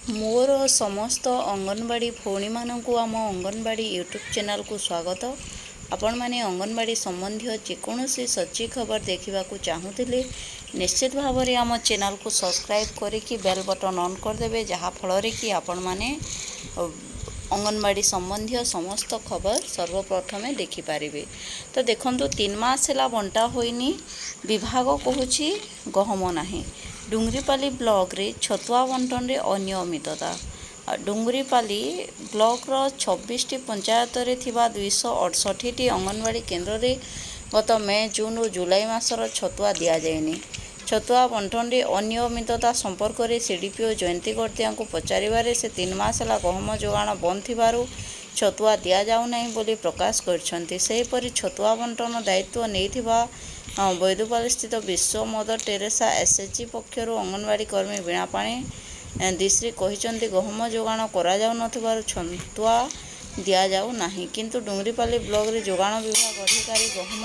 ମୋର ସମସ୍ତ ଅଙ୍ଗନବାଡ଼ି ଭଉଣୀମାନଙ୍କୁ ଆମ ଅଙ୍ଗନବାଡ଼ି ୟୁଟ୍ୟୁବ୍ ଚ୍ୟାନେଲ୍କୁ ସ୍ୱାଗତ। ଆପଣମାନେ ଅଙ୍ଗନବାଡ଼ି ସମ୍ବନ୍ଧୀୟ ଯେକୌଣସି ସଠିକ୍ ଖବର ଦେଖିବାକୁ ଚାହୁଁଥିଲେ ନିଶ୍ଚିତ ଭାବରେ ଆମ ଚ୍ୟାନେଲ୍କୁ ସବସ୍କ୍ରାଇବ୍ କରିକି ବେଲ୍ ବଟନ୍ ଅନ୍ କରିଦେବେ, ଯାହାଫଳରେ କି ଆପଣମାନେ ଅଙ୍ଗନବାଡ଼ି ସମ୍ବନ୍ଧୀୟ ସମସ୍ତ ଖବର ସର୍ବପ୍ରଥମେ ଦେଖିପାରିବେ। ତ ଦେଖନ୍ତୁ, 3 ମାସ ହେଲା ବଣ୍ଟା ହୋଇନି, ବିଭାଗ କହୁଛି ଗହମ ନାହିଁ। ଡୁଙ୍ଗରିପାଲି ବ୍ଲକରେ ଛତୁଆ ବଣ୍ଟନରେ ଅନିୟମିତତା। ଡୁଙ୍ଗରିପାଲି ବ୍ଲକର 26ଟି ପଞ୍ଚାୟତରେ ଥିବା 268ଟି ଅଙ୍ଗନବାଡ଼ି କେନ୍ଦ୍ରରେ ଗତ ମେ, ଜୁନ୍ ଓ ଜୁଲାଇ ମାସର ଛତୁଆ ଦିଆଯାଇନି। ଛତୁଆ ବଣ୍ଟନରେ ଅନିୟମିତତା ସମ୍ପର୍କରେ ସିଡିପିଓ ଜୟନ୍ତୀ ଗଡ଼ତିଆଙ୍କୁ ପଚାରିବାରେ ସେ 3 ମାସ ହେଲା ଗହମ ଯୋଗାଣ ବନ୍ଦ ଥିବାରୁ ଛତୁଆ ଦିଆଯାଉନାହିଁ ବୋଲି ପ୍ରକାଶ କରିଛନ୍ତି। ସେହିପରି ଛତୁଆ ବଣ୍ଟନ ଦାୟିତ୍ୱ ନେଇଥିବା ବୈଦୁପାଲିସ୍ଥିତ ବିଶ୍ୱ ମଦର ଟେରେସା ଏସ୍ଏଚ୍ଜି ପକ୍ଷରୁ ଅଙ୍ଗନବାଡ଼ି କର୍ମୀ ବୀଣାପାଣି ଦିଶ୍ରୀ କହିଛନ୍ତି, ଗହମ ଯୋଗାଣ କରାଯାଉନଥିବାରୁ ଛତୁଆ ଦିଆଯାଉ ନାହିଁ। କିନ୍ତୁ ଡୁଙ୍ଗରିପାଲି ବ୍ଲକରେ ଯୋଗାଣ ବିଭାଗ ଅଧିକାରୀ ଗହମ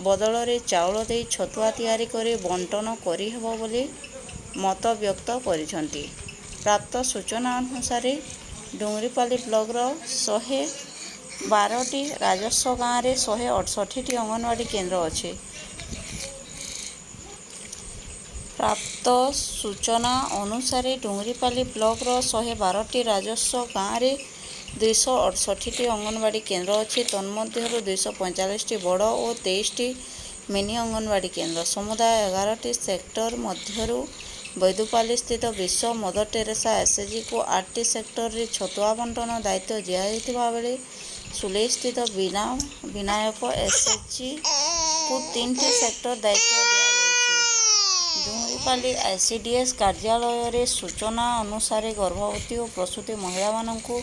ବଦଳରେ ଚାଉଳ ଦେଇ ଛତୁଆ ତିଆରି କରି ବଣ୍ଟନ କରିହେବ ବୋଲି ମତବ୍ୟକ୍ତ କରିଛନ୍ତି। ପ୍ରାପ୍ତ ସୂଚନା ଅନୁସାରେ, ଡୁଙ୍ଗରିପାଲି ବ୍ଲକର 112ଟି ରାଜସ୍ୱ ଗାଁରେ 168ଟି ଅଙ୍ଗନବାଡ଼ି କେନ୍ଦ୍ର ଅଛି। ପ୍ରାପ୍ତ ସୂଚନା ଅନୁସାରେ, ଡୁଙ୍ଗରିପାଲି ବ୍ଲକର 112ଟି ରାଜସ୍ୱ ଗାଁରେ 268ଟି ଅଙ୍ଗନବାଡ଼ି କେନ୍ଦ୍ର ଅଛି। ତନ୍ମଧ୍ୟରୁ 245ଟି ବଡ଼ ଓ 23ଟି ମିନି ଅଙ୍ଗନବାଡ଼ି କେନ୍ଦ୍ର। ସମୁଦାୟ 11ଟି ସେକ୍ଟର ମଧ୍ୟରୁ ବୈଦୁପାଲିସ୍ଥିତ ବିଶ୍ୱ ମଦର ଟେରେସା ଏସ୍ଏଚ୍ଜିକୁ 8ଟି ସେକ୍ଟରରେ ଛତୁଆ ବଣ୍ଟନ ଦାୟିତ୍ୱ ଦିଆଯାଇଥିବା ବେଳେ ସୁଲେଇସ୍ଥିତ ବିନାୟକ ଏସ୍ଏଚ୍ଜିକୁ 3ଟି ସେକ୍ଟର ଦାୟିତ୍ୱ ଦିଆଯାଇଛି। ଡୁଙ୍ଗରିପାଲି ଆଇସିଡିଏସ୍ କାର୍ଯ୍ୟାଳୟରେ ସୂଚନା ଅନୁସାରେ, ଗର୍ଭବତୀ ଓ ପ୍ରସୂତି ମହିଳାମାନଙ୍କୁ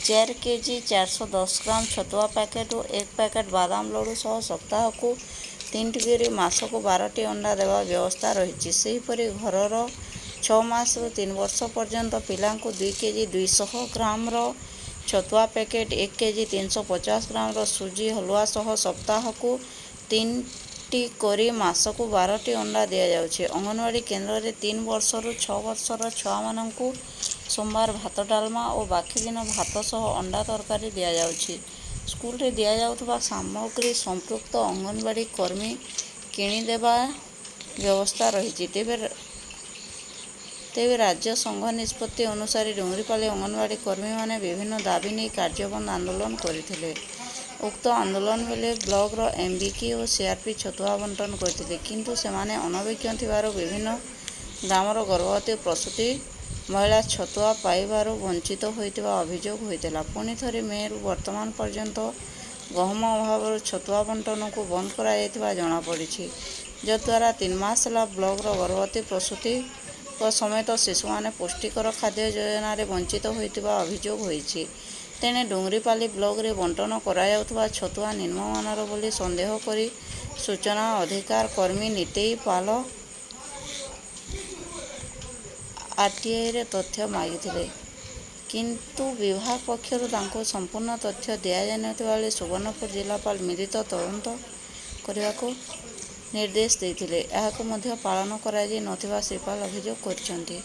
4 କେଜି 410 ଗ୍ରାମ ଛତୁଆ ପ୍ୟାକେଟ୍ ଓ ଏକ ପ୍ୟାକେଟ୍ ବାଦାମ ଲଡ଼ୁ ସହ ସପ୍ତାହକୁ 3ଟି କରି ମାସକୁ 12ଟି ଅଣ୍ଡା ଦେବା ବ୍ୟବସ୍ଥା ରହିଛି। ସେହିପରି ଘରର 6 ମାସରୁ 3 ବର୍ଷ ପର୍ଯ୍ୟନ୍ତ ପିଲାଙ୍କୁ 2 କେଜି 200 ଗ୍ରାମର ଛତୁଆ ପ୍ୟାକେଟ୍, 1 କେଜି 350 ଗ୍ରାମର ସୁଜି ହଲୁଆ ସହ ସପ୍ତାହକୁ 3ଟି କରି ମାସକୁ 12ଟି ଅଣ୍ଡା ଦିଆଯାଉଛି। ଅଙ୍ଗନବାଡ଼ି କେନ୍ଦ୍ରରେ 3 ବର୍ଷରୁ 6 ବର୍ଷର ଛୁଆମାନଙ୍କୁ ସୋମବାର ଭାତ ଡାଲମା ଓ ବାକି ଦିନ ଭାତ ସହ ଅଣ୍ଡା ତରକାରୀ ଦିଆଯାଉଛି। ସ୍କୁଲରେ ଦିଆଯାଉଥିବା ସାମଗ୍ରୀ ସମ୍ପୃକ୍ତ ଅଙ୍ଗନବାଡ଼ି କର୍ମୀ କିଣିଦେବା ବ୍ୟବସ୍ଥା ରହିଛି। ତେବେ ରାଜ୍ୟ ସଂଘ ନିଷ୍ପତ୍ତି ଅନୁସାରେ ଡୁଙ୍ଗରିପାଲି ଅଙ୍ଗନବାଡ଼ି କର୍ମୀମାନେ ବିଭିନ୍ନ ଦାବି ନେଇ କାର୍ଯ୍ୟବନ୍ଦ ଆନ୍ଦୋଳନ କରିଥିଲେ। ଉକ୍ତ ଆନ୍ଦୋଳନ ବେଳେ ବ୍ଲକର ଏମ୍ବିକେ ଓ ସିଆର୍ପି ଛତୁଆ ବଣ୍ଟନ କରିଥିଲେ। କିନ୍ତୁ ସେମାନେ ଅନଭିଜ୍ଞ ଥିବାରୁ ବିଭିନ୍ନ ଗ୍ରାମର ଗର୍ଭବତୀ ଓ ପ୍ରସୂତି ମହିଳା ଛତୁଆ ପାଇବାରୁ ବଞ୍ଚିତ ହୋଇଥିବା ଅଭିଯୋଗ ହୋଇଥିଲା। ପୁଣି ଥରେ ମେ'ରୁ ବର୍ତ୍ତମାନ ପର୍ଯ୍ୟନ୍ତ ଗହମ ଅଭାବରୁ ଛତୁଆ ବଣ୍ଟନକୁ ବନ୍ଦ କରାଯାଇଥିବା ଜଣାପଡ଼ିଛି। ଯଦ୍ୱାରା 3 ମାସ ହେଲା ବ୍ଲକର ଗର୍ଭବତୀ, ପ୍ରସୂତିଙ୍କ ସମେତ ଶିଶୁମାନେ ପୁଷ୍ଟିକର ଖାଦ୍ୟ ଯୋଜନାରେ ବଞ୍ଚିତ ହୋଇଥିବା ଅଭିଯୋଗ ହୋଇଛି। ତେଣେ ଡୁଙ୍ଗରିପାଲି ବ୍ଲକରେ ବଣ୍ଟନ କରାଯାଉଥିବା ଛତୁଆ ନିମ୍ନମାନର ବୋଲି ସନ୍ଦେହ କରି ସୂଚନା ଅଧିକାର କର୍ମୀ ନିତେଇ ପାଲ ଆର୍ଟିଆଇରେ ତଥ୍ୟ ମାଗିଥିଲେ। କିନ୍ତୁ ବିଭାଗ ପକ୍ଷରୁ ତାଙ୍କୁ ସମ୍ପୂର୍ଣ୍ଣ ତଥ୍ୟ ଦିଆଯାଇନଥିବା ବେଳେ ସୁବର୍ଣ୍ଣପୁର ଜିଲ୍ଲାପାଳ ମିଳିତ ତଦନ୍ତ କରିବାକୁ ନିର୍ଦ୍ଦେଶ ଦେଇଥିଲେ। ଏହାକୁ ମଧ୍ୟ ପାଳନ କରାଯାଇ ନଥିବା ଶ୍ରୀ ପାଲ ଅଭିଯୋଗ କରିଛନ୍ତି।